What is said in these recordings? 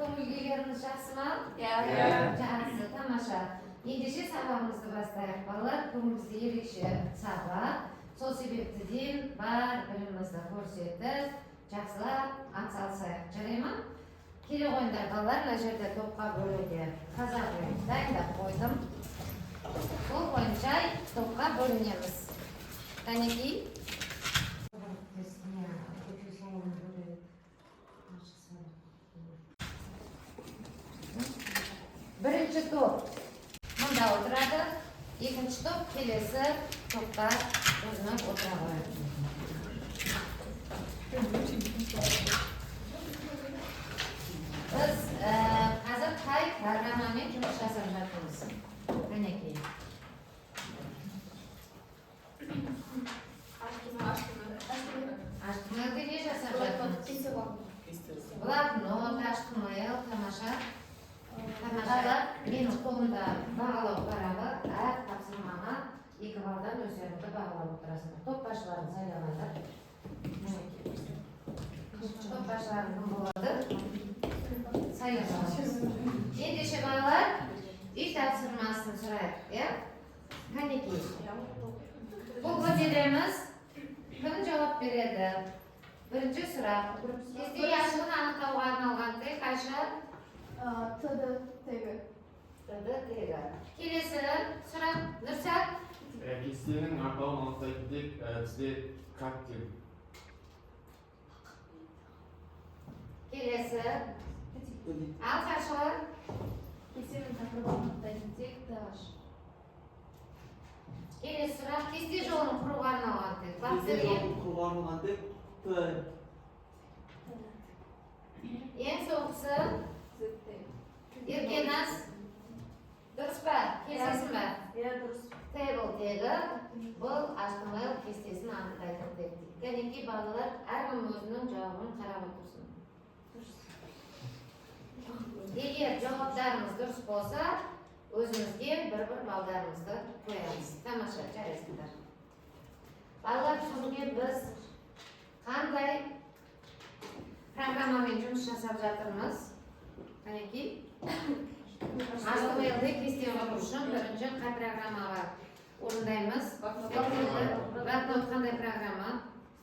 Көңіл күйлеріңіз жақсы ма? Иә. Жақсы, тамаша. Ендеше сабағымызды бастайық, балалар. Бүгін бізде ерекше сабақ. Сол себептіден бар білімімізді көрсетіп, жақсылап атсалысайық. Жарай ма? Келе қойыңдар, балалар, мына жерде топқа бөлуге қазақ ойын дайындап қойдым. Сол бойынша топқа бөлінеміз. Кәнекей. Бірінші топ мында отырады, екінші топ келесі топта өзінің отыра қояды. Біз қазір қай программамен жұмыс жасап жатырмыз? Кәнекей. HTML-де не жасап жатырмыз? Блокнот, HTML, тамаша. Тамаша. Менің қолымда бағалау парағы, әр тапсырмаға 2 балдан өздеріңді бағалап отырасыңдар. Топ басшыларын сайлағандар. Топ басшылары кім болады? Сайлап аламыз. Ендеше, балалар, үй тапсырмасын сұрайық, иә? Кәнекей. Қол көтереміз. Кім жауап береді? Бірінші сұрақ. Кесте ашығын анықтауға арналған тег Айша? TD тегі. TD тегі. Келесі сұрақ. Нұрсәт? Кестенің атауын анықтайтын тег бізде как тег. Келесі. Ал Қаршыға? Кестенің тақырыбын анықтайтын тег TH. Келесі сұрақ. Кесте жолын құруға арналған тег. Кесте Бақтыгер. жолын құруға арналған тег Т. Ең соңғысы Z тег. Еркеназ. Дұрыс па? Келісесің ба? Иә, дұрыс. Table тегі бұл HTML кестесін анықтайтын тег. Кәнекей, балалар, әркім өзінің жауабын қарап отырсын. Егер жауаптарымыз дұрыс болса, өзімізге бір-бір балдарымызды қоямыз. Тамаша, жарайсыңдар. Балалар, бүгінге біз қандай программамен жұмыс жасап жатырмыз? Кәнекей. HTML-де кесте құру үшін бірінші қай программаға орындаймыз? Блокнот қандай программа?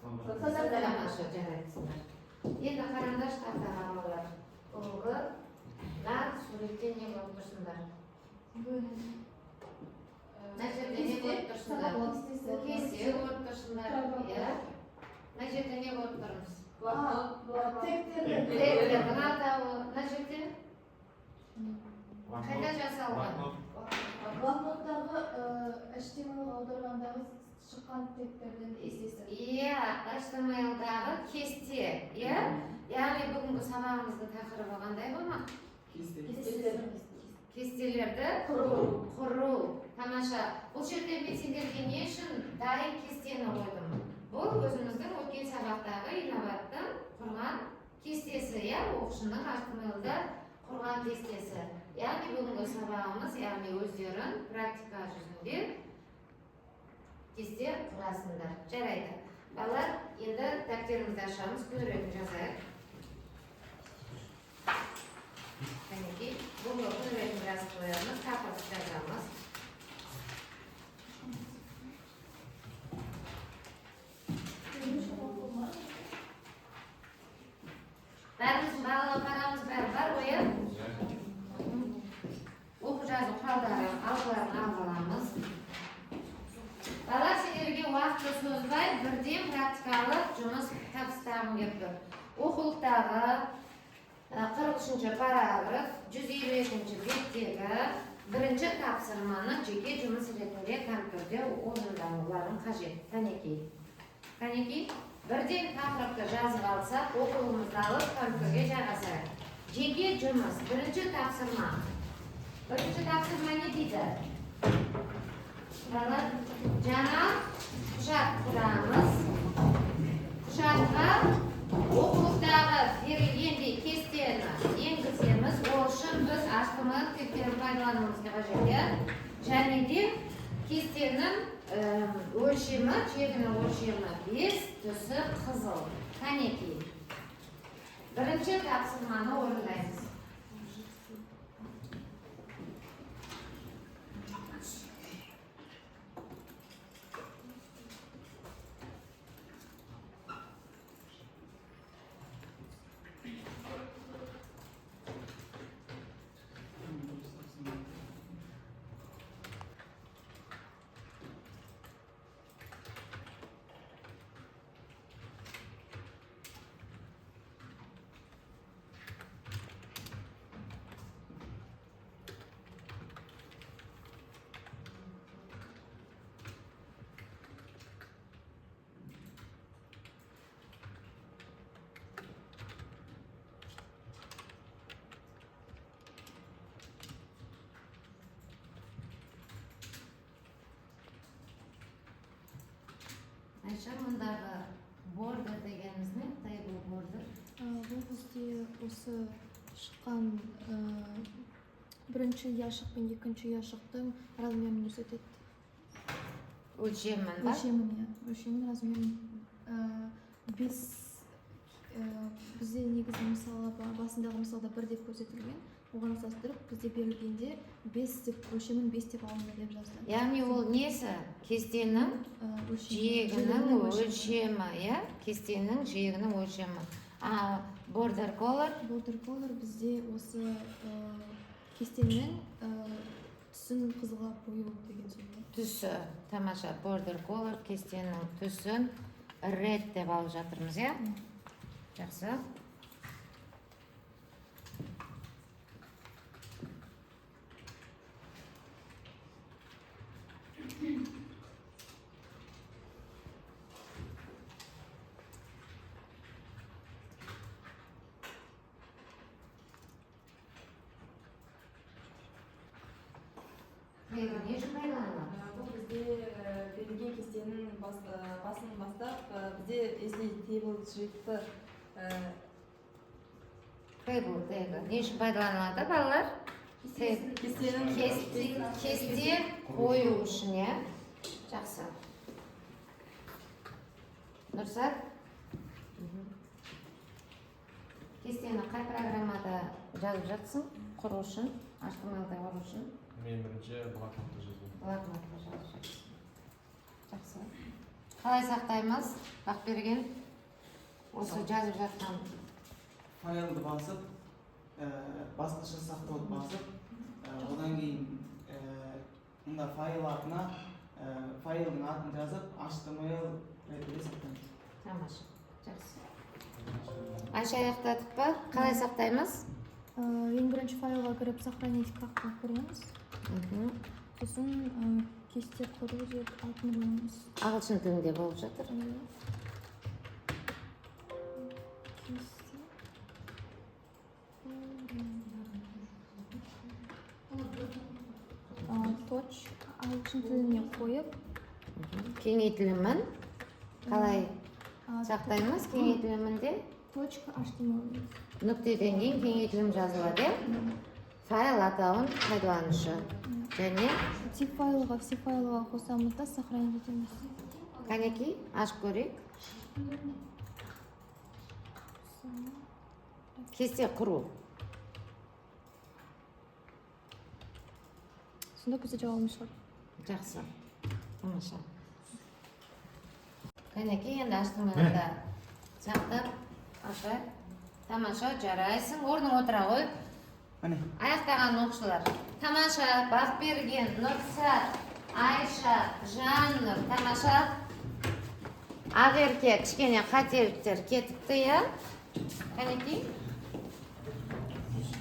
Тамаша, жарайсыңдар. Енді қараңдаршы тақтаға, балалар. Бүгінгі мына суретте не көріп тұрсыңдар? Мына жерде не көріп тұрсыңдар? Кесте көріп тұрсыңдар, иә? Мына жерде не көріп тұрмыз? Тегтердің атауы. Мына жерде қайда жасалған? Блокноттағы HTML-ға аударғандағы шыққан тегтердің кестесі. Иә, HTML-дағы кесте, иә? Яғни бүгінгі сабағымыздың тақырыбы қандай болмақ? Кесте. Кестелерді құру. Тамаша. Бұл жерде мен сендерге не үшін дайын кестені қойдым? Бұл өзіміздің өткен сабақтағы инабаттың құрған кестесі, иә, оқушының HTML-да құрған кестесі. Яғни бүгінгі сабағымыз, яғни өздерің практика жүзінде кесте құрасыңдар. Жарайды. Балалар, енді дәптерімізді ашамыз, күн ретін жазайық. Кәнекей, бүгінгі күн ретін жазып қоямыз, тақырып жазамыз. Бәріміздің бағалау парағымыз бәрі бар ғой, иә? Оқу жазу құралдары алғыларын алып аламыз. Балалар, сендерге уақытты созбай, бірден практикалық жұмыс тапсырғым келіп тұр. Оқулықтағы 43 параграф, 152 беттегі бірінші тапсырманы жеке жұмыс ретінде компьютерде орындауларың қажет. Кәнекей. Кәнекей, бірден тақырыпты жазып алсақ, оқулығымызды алып компьютерге жайғасайық. Жеке жұмыс, бірінші тапсырма. Бірінші тапсырма не дейді? Балалар, жаңа құжат құрамыз. Құжатқа оқулықтағы берілгендей кестені енгіземіз. Ол үшін біз HTML тегтерін пайдалануымыз қажет, иә? Және де кестенің өлшемі, шегінің өлшемі 5, түсі қызыл. Кәнекей. Бірінші тапсырманы орындаймыз. Айша, мұндағы border дегеніміз не? Table border. Бұл бізде осы шыққан бірінші ұяшық пен екінші ұяшықтың размерін көрсетеді. Өлшемін ба? Өлшемін, иә, өлшемін, размерін. Бес бізде негізі, мысалы, басындағы мысалда бір деп көрсетілген, оған ұқсастырып, бізде берілгенде бес деп, өлшемін бес деп алынды деп жазды. Яғни ол несі? Кестенің Өлшемі. жиегінің Жиегінің өлшемі. өлшемі, иә? Кестенің жиегінің өлшемі. А border color? Border color бізде осы кестенің түсін қызылға бояу деген сөз ғой. Түсі. Тамаша. Border color кестенің түсін red деп алып жатырмыз, иә? Иә. Жақсы. Тегі не үшін пайдаланылады? Бұл бізде берілген кестенің басын бастап, бізде если table жіпті Table тегі не үшін пайдаланылады, балалар? Тег. Кестенің Кесте қою үшін, иә? Жақсы. Нұрсат? Кестені қай программада жазып жатсың? Құру үшін, HTML-да құру үшін? Мен бірінші блокнотта жаздым. Блокнотқа жазып жатсың. Жақсы. Қалай сақтаймыз? Бақберген? Осы жазып жатқан Файлды басып, басқаша сақтауды басып, одан кейін мында файл атына файлдың атын жазып, HTML ретінде сақтаймыз. Тамаша. Жақсы. Айша, аяқтадық па? Қалай сақтаймыз? Ең бірінші файлға кіріп, сохранить как қа кіреміз. Сосын кесте құру деп атын қоямыз. Ағылшын тілінде болып жатыр. Иә. Кесте құру. Ағылшын тіліне қойып, Кеңейтілімін қалай сақтаймыз? Кеңейтілімінде точка HTML. Нүктеден кейін кеңейтілім жазылады, иә? Файл атауын пайдаланушы және Тип файлға, все файлға қосамыз да, сохранить етеміз. Кәнекей, ашып көрейік. Кесте құру. Сонда бізде жауабымыз шығады. Жақсы, тамаша. Кәнекей, енді HTML-да сақтап ашайық. Тамаша, жарайсың. Орныңа отыра ғой. Міне. Аяқтаған оқушылар, тамаша. Бақберген, Нұрсат, Айша, Жаннұр, тамаша. Ақерке, кішкене қателіктер кетіпті, иә? Кәнекей,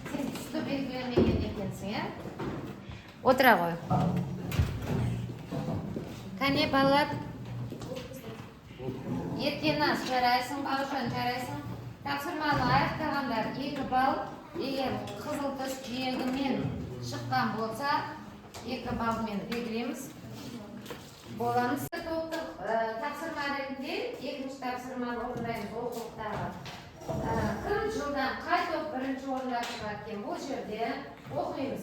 сен түсті белгілемеген екенсің, иә? Отыра ғой. Кәне, балалар. Еркеназ, жарайсың. Бауыржан, жарайсың. Тапсырманы аяқтағандар 2 балл. Егер қызыл түс жиегімен шыққан болса, 2 баллмен белгілейміз боламыз. Топтық тапсырма ретінде екінші тапсырманы орындаймыз. Оқулықтағы кім жылдан, қай топ бірінші орында шығады екен? Бұл жерде оқимыз,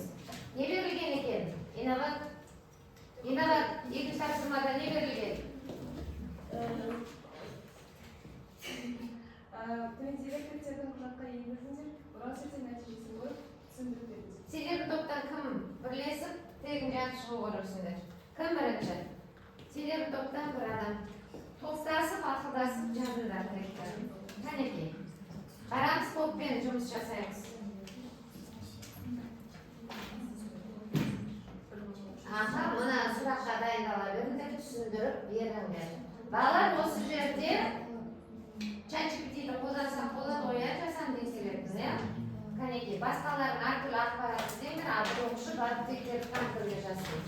не берілген екен? Инабат, Инабат, екінші тапсырмада не берілген? Төмендегі кілттердің құжатқа енгізіңдер, браузерде нәтижесін көріп, түсіндіріп беріңдер. Сендердің топтан кім бірлесіп тегін жазып шығу керексіңдер? Кім бірінші? Сендердің топтан бір адам. Топтасып, ақылдасып жазыңдар текті. Кәнекей, қараңыз, топпен жұмыс жасаймыз. Аха, мына сұраққа дайындала беріңдер, түсіндіріп беріңдер. Балалар, осы жерде ChatGPT-ді қолдансаң болады ғой, иә? Жасанды интеллектіні, иә? Кәнекей, басқаларың әртүрлі ақпарат іздеңдер, ал бір оқушы барып тектерді компьютерге жазсын.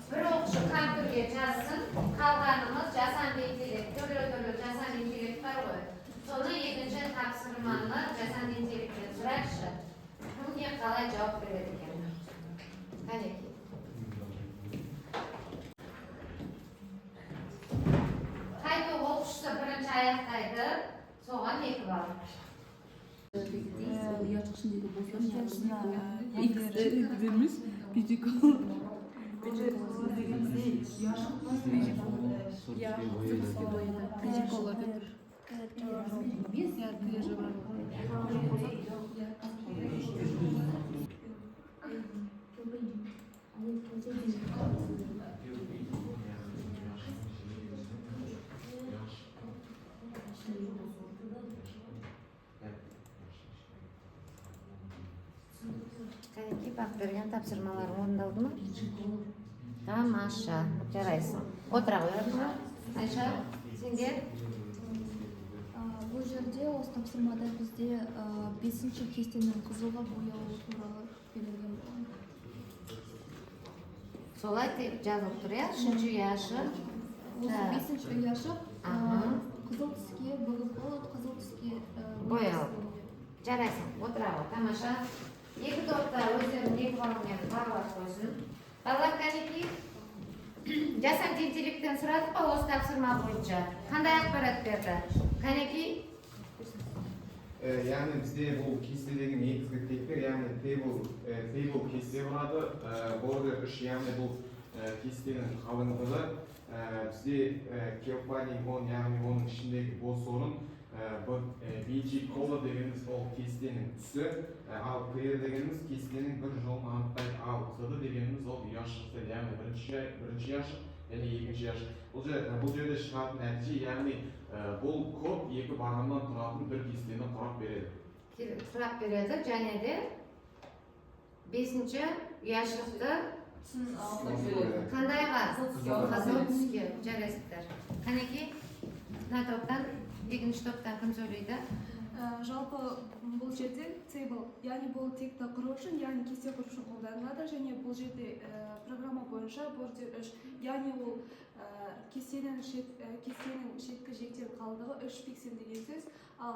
Бір оқушы компьютерге жазсын, қалғанымыз жасанды интеллект, түрлі түрлі жасанды интеллект бар ғой, соны екінші тапсырманы жасанды интеллекттен сұрайықшы, кімге қалай жауап береді екен. Кәнекей, қай топ? Соған 2 балл. Ұяшық ішіндегі бос орын. X бермеш bg-color. Bg bg-color деп тұр. Иә, Т жабырап. Кәнекей, Бақберген, тапсырмаларың орындалды ма? Тамаша, жарайсың. Отыра ғой орныңа. Айша, сендер? Бұл жерде, осы тапсырмада бізде бесінші кестенің қызылға боялуы туралы берілген болған. Солай деп жазылып тұр, иә? Үшінші ұяшық. Осы Так. бесінші ұяшық қызыл түске, bg-color қызыл түске Боялды. боялды. Жарайсың, отыра ғой, тамаша. Екі топта өздерінің 2 баллмен бағалап қойсын. Балалар, кәнекей, жасанды интеллекттен сұрадық па осы тапсырма бойынша? Қандай ақпарат берді? Кәнекей? Яғни бізде бұл кестедегі негізгі тегтер, яғни table кесте құрады, border 3, яғни бұл кестенің қалыңдығы, бізде padding 10, яғни оның ішіндегі бос орын, BG color дегеніміз ол кестенің түсі, ал PR дегеніміз кестенің бір жолын анықтайды, ал CD дегеніміз ол ұяшықты, яғни бірінші ұяшық және екінші ұяшық. Бұл жерде шығатын нәтиже, яғни бұл код екі бағаннан тұратын бір кестені құрап береді. Құрап береді және де бесінші ұяшықты қандайға? Қызыл түске. Жарайсыздар. Қанекей, мына топтан, екінші топтан кім сөйлейді? Жалпы бұл жерде table, яғни бұл тегті құру үшін, яғни кесте құру үшін қолданылады. Және бұл жерде программа бойынша border 3, яғни ол кестенің шеткі жиектен қалыңдығы 3 пиксель деген сөз. Ал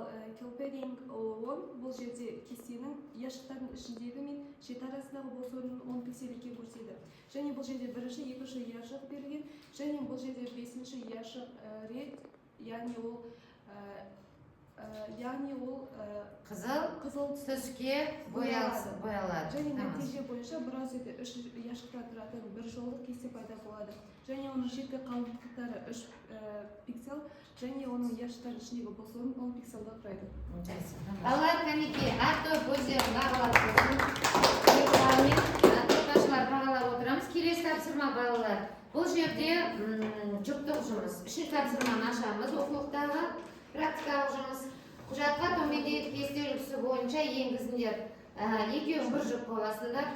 padding ол 10, бұл жерде кестенің ұяшықтардың ішіндегі мен шет арасындағы бос орынның 10 пиксель екенін көрсетеді. Және бұл жерде бірінші, екінші ұяшық берілген. Және бұл жерде бесінші ұяшық red, яғни ол Қызыл қызыл түске боялады. Және Тамаша. нәтиже бойынша браузерде үш ұяшықтан тұратын бір жолдық кесте пайда болады. Және оның шеткі қалыңдықтары 3 пиксель және оның ұяшықтардың ішіндегі бос орын 10 пиксельді құрайды. Балалар, кәнекей, әр топ өздерін бағалап қойсын. 2 балмен топташылар бағалап отырамыз. Келесі тапсырма, балалар. Бұл жерде жұптық жұмыс. Үшінші тапсырманы ашамыз, оқулықтағы практикалық жұмыс. Құжатқа төмендегі кесте үлгісі бойынша енгізіңдер. Екеуің бір жұп боласыңдар.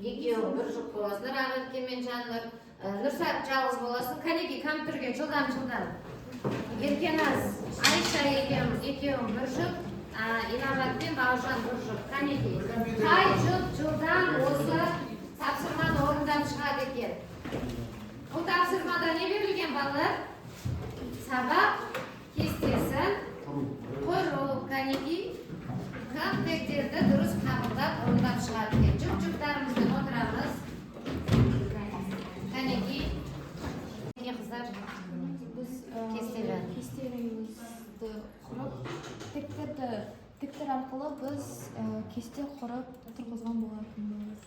Екеуің бір жұп боласыңдар, Ақерке мен Жаннұр. Нұрсат, жалғыз боласың. Кәнекей, компьютерге жылдам, жылдам. Еркеназ, Айша екеуің бір жұп, Инабат пен Бауыржан бір жұп. Кәнекей, қай жұп жылдам осы тапсырманы орындап шығады екен? Бұл тапсырмада не берілген, балалар? Сабақ кестесін құру. Кәнекей, кім тегтерді дұрыс қабылдап, орындап шығады екен? Жұп жұптарымызбен отырамыз. Кәнекей, қыздар. Біз Кестелер. кестелерімізді құрып, тегтер арқылы біз кесте құрып тұрғызған болатынбыз.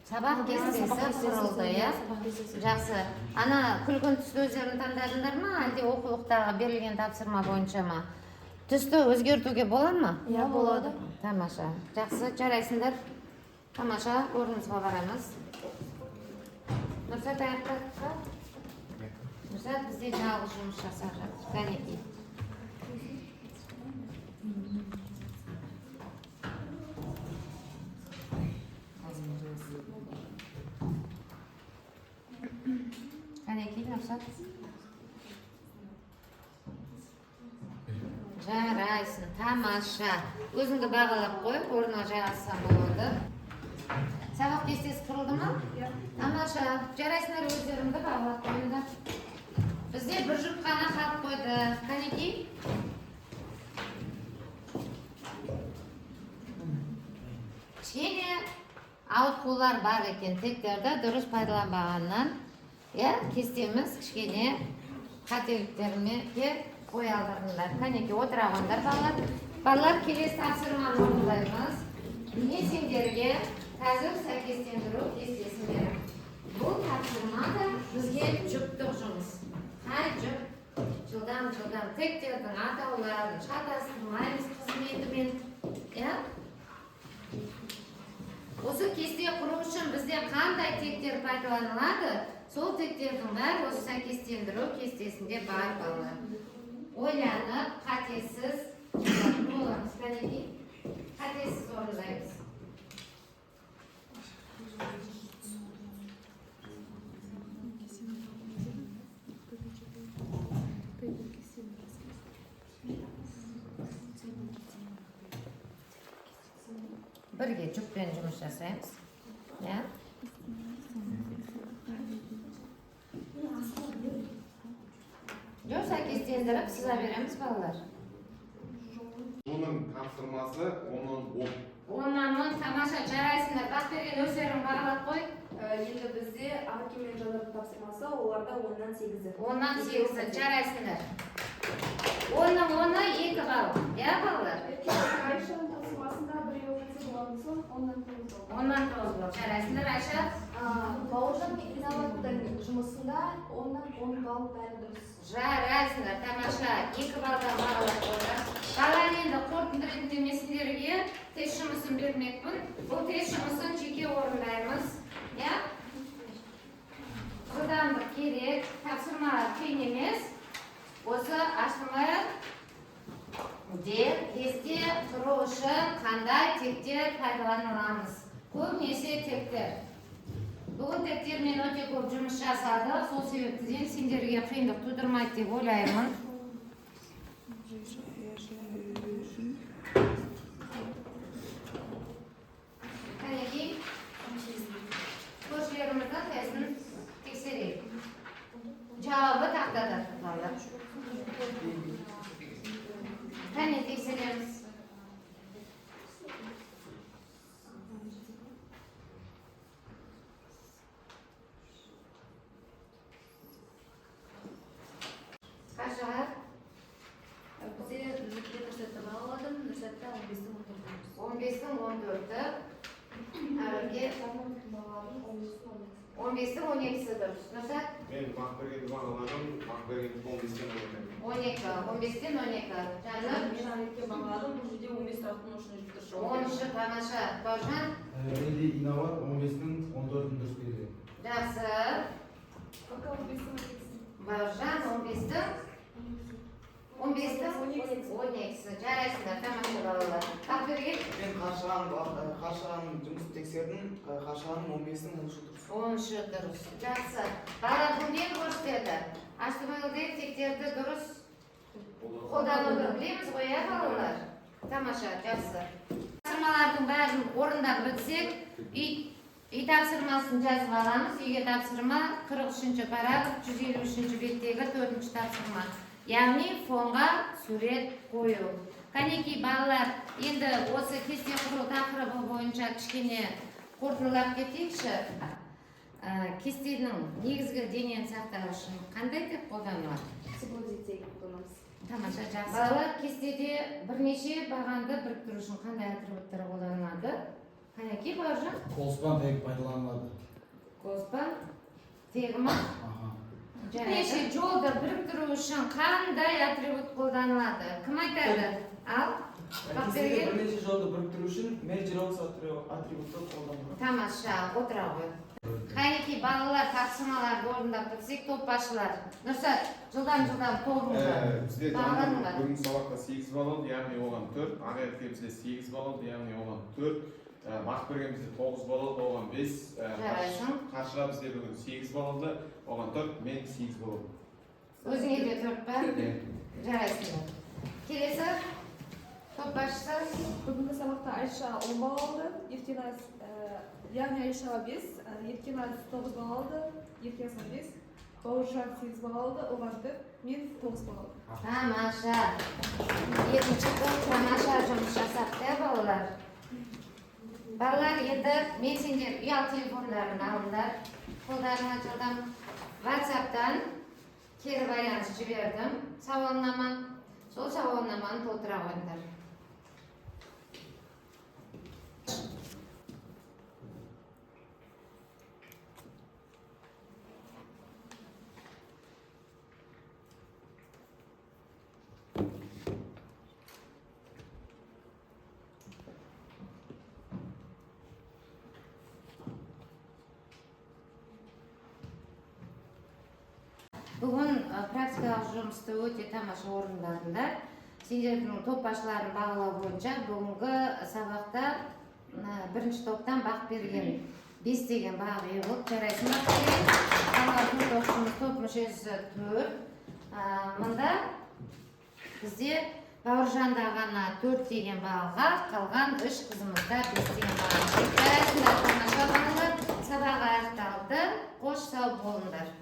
Сабақ кестесі құрылды, иә? Сабақ кестесі. Жақсы. Ана күлгін түсті өздерің таңдадыңдар ма, әлде оқулықтағы берілген тапсырма бойынша ма? Түсті өзгертуге бола ма? Иә, болады. Тамаша. Жақсы, жарайсыңдар. Тамаша, орнымызға барамыз. Нұрсат аяқтадық па? Нұрсат бізде жалғыз жұмыс жасап жатыр. Кәнекей. Кәнекей, Нұрсат. Жарайсың, тамаша. Өзіңді бағалап қой, орныңа жайғассаң болады. Сабақ кестесі құрылды ма? Иә. Тамаша. Жарайсыңдар, өздеріңді бағалап қойыңдар. Бізде бір жұп қана қалып қойды. Кәнекей. Кішкене ауытқулар бар екен, тегтерді дұрыс пайдаланбағаннан, иә, кестеміз кішкене қателіктерге. Ой алдырдыңдар. Кәнеки, отыра қойыңдар, балалар. Балалар, келесі тапсырманы орындаймыз. Мен сендерге қазір сәйкестендіру кестесін беремін. Бұл тапсырма да бізге жұптық жұмыс. Қай жұп жылдам жылдам тегтердің атауларын шатастырмаймыз, қызметімен, иә. Осы кесте құру үшін бізде қандай тегтер пайдаланылады, сол тегтердің бәрі осы сәйкестендіру кестесінде бар, балалар. Ойланып, қатесіз жазатын боламыз. Кәнекей, қатесіз орындаймыз. Бірге жұппен жұмыс жасаймыз, иә. Жоқ, сәйкестендіріп сыза береміз, балалар. Бұның тапсырмасы 10-нан 10. 10-нан 10, тамаша, жарайсыңдар. Бақберген, өздерің бағалап қой. Енді бізде Ақерке мен Жанардың тапсырмасы, оларда 10-нан 8-і. 10-нан 8-і, жарайсыңдар. 10-ның 10-ы 2 балл, иә, балалар? Айшаның тапсырмасында біреуі қате болған соң, 10-нан 9 балл. 10-нан 9 балл, жарайсыңдар. Айша? Бауыржан мен Инабаттың жұмысында 10-нан 10 балл, бәрі дұрыс. Жарайсыңдар, тамаша, 2 баллдан бағалап қойды. Балалар, енді қорытынды ретінде мен сендерге тест жұмысын бермекпін. Бұл тест жұмысын жеке орындаймыз, иә. Жылдамдық керек, тапсырмалар қиын емес. Осы HTML де кесте құру үшін қандай тегтер пайдаланыламыз? Көбінесе тегтер. Бүгін тегтермен өте көп жұмыс жасадық, сол себептіден сендерге қиындық тудырмайды деп ойлаймын. Кәнекей, көршілеріміздің тестін тексерейік. Жауабы тақтада, балалар. Кәне, тексереміз. Қаншаға? Бізде Нұрсәтте, Нұрсәтті бағаладым, Нұрсәтте 15-тің 14-і. 15-тің 14-і. Әуелге Бағаладым, 15-тің 12-сі. 15-тің 12-сі дұрыс. Нұрсәт? Мен Бақбергенді бағаладым, Бақберген 15-тен 12. 12, 15-тен 12. Жаннұр? Мен Жанетке бағаладым, бұл жерде 15 сұрақтың 3-ін дұрыс жауап 13-і, тамаша. Бауыржан? Менде Инабат 15-тің 14-ін дұрыс берді. Жақсы. Пока 15-тің 12-сі. Бауыржан, 15-тің 12-сі. Жарайсыңдар, тамаша, балалар. Бақберген? Мен Қаршығаның жұмысын тексердім. Қаршығаның 15-тің 13-і дұрыс. 13-і дұрыс. Жақсы. Балалар, бұл нені көрсетеді? HTML-де тегтерді дұрыс қолдануды білеміз ғой, иә, балалар? Тамаша, жақсы. Тапсырмалардың бәрін орындап бітсек, үй тапсырмасын жазып аламыз. Үйге тапсырма: 43 параграф, 153 беттегі төртінші тапсырма. Яғни фонға сурет қою. Кәнекей, балалар, енді осы кесте құру тақырыбы бойынша кішкене қорытындылап кетейікші. Кестенің негізгі денені сақтау үшін қандай тег қолданылады? Attribute тег қолданамыз. Тамаша, жақсы. Балалар, кестеде бірнеше бағанды біріктіру үшін қандай атрибуттар қолданылады? Қанекей, Бауыржан? Colspan тег пайдаланылады. Colspan тегі ма? Аха. Бірнеше жолды біріктіру үшін қандай атрибут қолданылады? Кім айтады? Ал, Кестеде Бақберген? бірнеше жолды біріктіру үшін merge rows атрибуты қолданылады. Тамаша, отыра ғой. Қанекей, балалар, тапсырмаларды орындап бітсек, топ басшылар. Нұрсат, жылдам жылдам тобыңды. Бізде Бағаладың Жаннұр ба? бүгінгі сабақта 8 балл алды, яғни оған 4. Ақерке бізде 8 балл алды, яғни оған 4. Бақберген бізде 9 балл алды, оған 5. Жарайсың. Қаршыға бізде бүгін 8 балл алды, оған 4, мен 8 балл алдым. Өзіңе де 4 па? Иә. Жарайсыңдар. Келесі топ басшысы. Бүгінгі сабақта Айша 10 балл алды, Еркеназ, яғни Айшаға 5, Еркеназ 9 балл алды, Еркеназға 5, Бауыржан 8 балл алды, оған 4, мен 9 балл алдым. Тамаша. Екінші топ тамаша жұмыс жасапты, иә, балалар. Балалар, енді мен сендер ұялы телефондарын алыңдар. Қолдарыңа жылдам WhatsApp'тан Кері байланыс жібердім, сауалнама. Сол сауалнаманы толтыра қойыңдар. Бүгін практикалық жұмысты өте тамаша орындадыңдар. Сендердің топ басшыларын бағалау бойынша бүгінгі сабақта бірінші топтан Бақберген 5 деген бағаға ие болды. Жарайсың, Бақберген. Қалған төрт оқушымыз, топ мүшесі 4. Мында бізде Бауыржанда ғана 4 деген бағаға, қалған үш қызымызда 5 деген бағаға. Жарайсыңдар, тамаша балалар. Сабақ аяқталды. Қош, сау болыңдар.